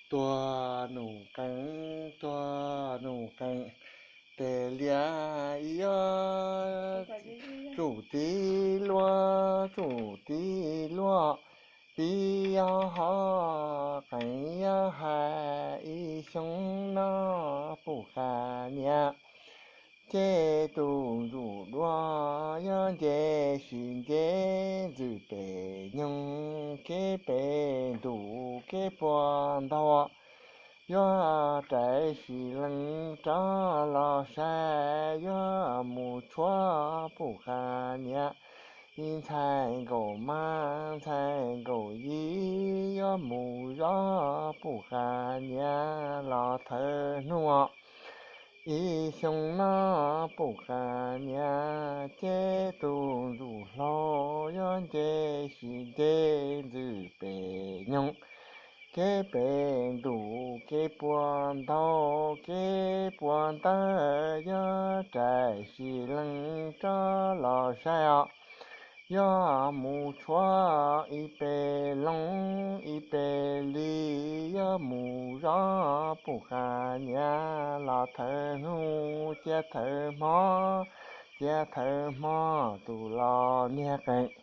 Tuag num qees, tuag num qees, tes liab ib yog tsum tib luaj, tsum tib luaj, pib yog hov qees yog hais ib xyoo no puj qas niam. Ces tus ntsuj duav yog nce sis nce ntxwm pem nyoog, kev pem ntuj kev puag ntaug, yog rais sis lees rov los saib, yog mus tshuab puj qas niam. Ib ntxhais nkaum mab ntxhais nkaum yig, yog mus zov puj qas niam los thawj hnub. Ib xyoo no puj qas niam, ces tus ntsuj hlau yog nce sis nce ntxwm pem nyoog, kev pem ntuj kev puag ntaug kev puag ntawd, yog rais sis lees rov los saib os. Yog mus tshuab ib pem loog ib pem li, yog mus zov puj qas niam los thawj hnub cia thawj hmo, cia thawj hmo tus los niag qees.